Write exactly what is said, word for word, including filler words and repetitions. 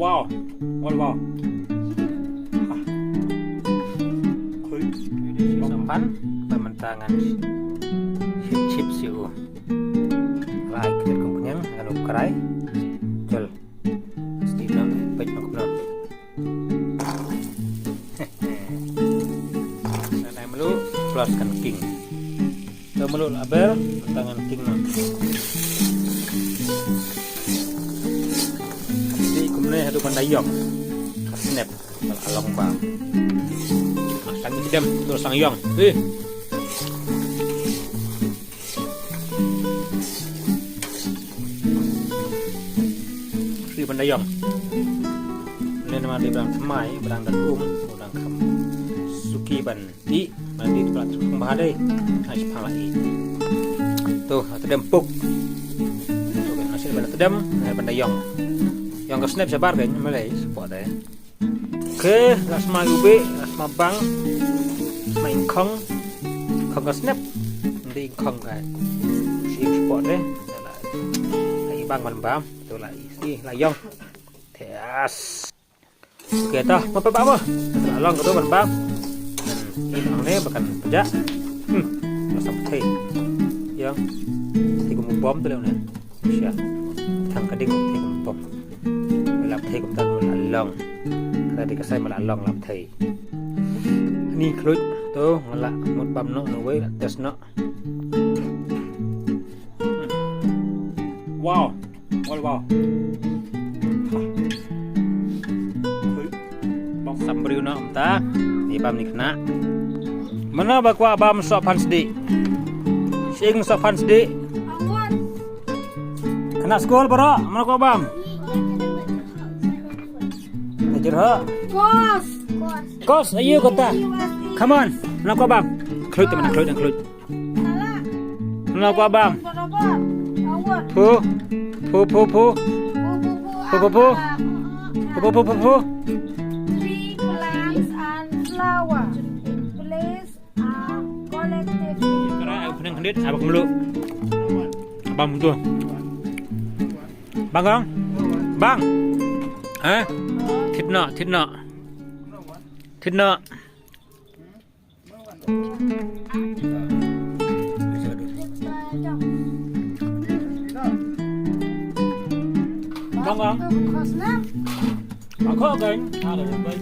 Wow. Wow, wow. Ha. Khui. Sophan, ba mynta ngan shim chips ïa u. Lai kit kum pynïang ngan u krai. Jol. Sdih noh, peit noh kumno. Ngan ai mluh plus kan king. Te mluh la ber, mynta ngan king noh. Sdih kumne haduh ban da ïong. Ka snep, ka la long ba. Kan ïa ki dem, to sdang ïong. Eh. Sdih ban da ïong. Ne namar dei ba dang thymmai, ba dang da um, ba dang kham suki ban ih, ban ih, ba la thymmai bha dei. Ai, shi phang la ih. To, la tdem puk. To, ngan sdang ban tdem, ngan ban da ïong. Ïong ka snep shabar ka, malei, spot dei. Okay, la sma ïa u bih, la sma bang, sma ingkhong, khong ka snep, ym dei ingkhong ka. Shi spot dei, la, la ïa bang ban bam, to la ïa, ïa, la ïong. Yes. Okay, to, ma pynbam mo. La long ka to ban bam. Hmm, ïa bang ne, ba kan pjah. Hmm, la sam thei. Ïong. Thei kum u bom to leh ne. Sha. Thang ka ding thei kum pop. Lap thei kumta kum la long. Ka dei ka sai ma la long lap thei. Ni khluit to nga la mut bam noh na wei la test noh. Wow. Wow, wow. Bong sam briew noh mynta. Ni bam ni khynnah. Mano ba kwah bam sohphan sdih? Sing sohphan sdih. Khynnah skul baroh, mano kwah bam? Tajir ha. Kos. Kos, ayo kata. Come on. Mano kwah bam? Khluit te mano, khluit, khluit. Mano kwah bam? Phu. Phu, phu, phu. Phu, phu, phu. Phu, phu, phu, phu, phu. Three plants and flower. Place are collected. Kara, aku pening kendit, abang melu. Abang tu. Bang, bang. Bang. Eh? Thit noh, thit noh. Thit noh. Bang, bang. Aku kan. Ada, bang.